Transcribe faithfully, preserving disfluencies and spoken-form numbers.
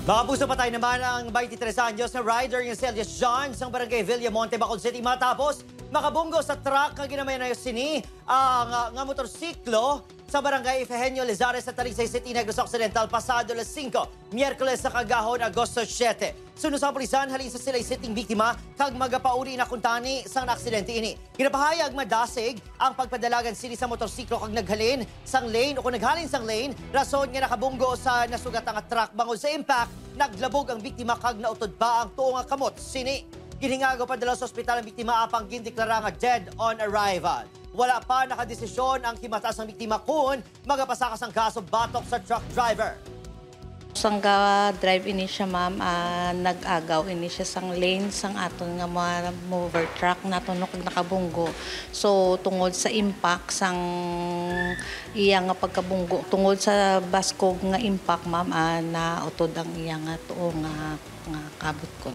Mga kapuso, patay naman ang twenty-three anyos nga rider nga si alias John sang barangay Villamonte, Bacolod City, matapos makabunggo sa truck nga ginamayan na sini ang, ah, nga motorsiklo sa barangay Efegenio Lizares sa Talisay City, Negros Occidental, pasado alas singko, Miyerkules sa kaagahon, Agosto siete. Suno sa kapulisan, halin sa Silay City ang biktima kag magapauli na kuntani sang naaksidente ini. Ginapahayag madasig ang pagpadalagan sini sa motorsiklo kag naghalin sang lane o kung naghalin sang lane, rason nga nakabunggo sa nasugat nga truck. Bangod sa impact, naglabog ang biktima kag nautod pa ang tuo nga kamot sini. Ginhingagaw padala sa ospital ang biktima, apang gindeklara nga dead on arrival. Wala pa nakadesisyon ang himataas nga biktima kon magapasaka sang kaso batok sa truck driver. Sang ga-drive ini siya, ma'am, ah, nag-agaw ini siya sang lane sang aton nga mga mover truck naton, no, kag nakabunggo. So, tungod sa impact sang iya nga pagkabunggo, tungod sa baskog nga impact, ma'am, ah, nautod ang iya nga tuo nga, nga kabot ko.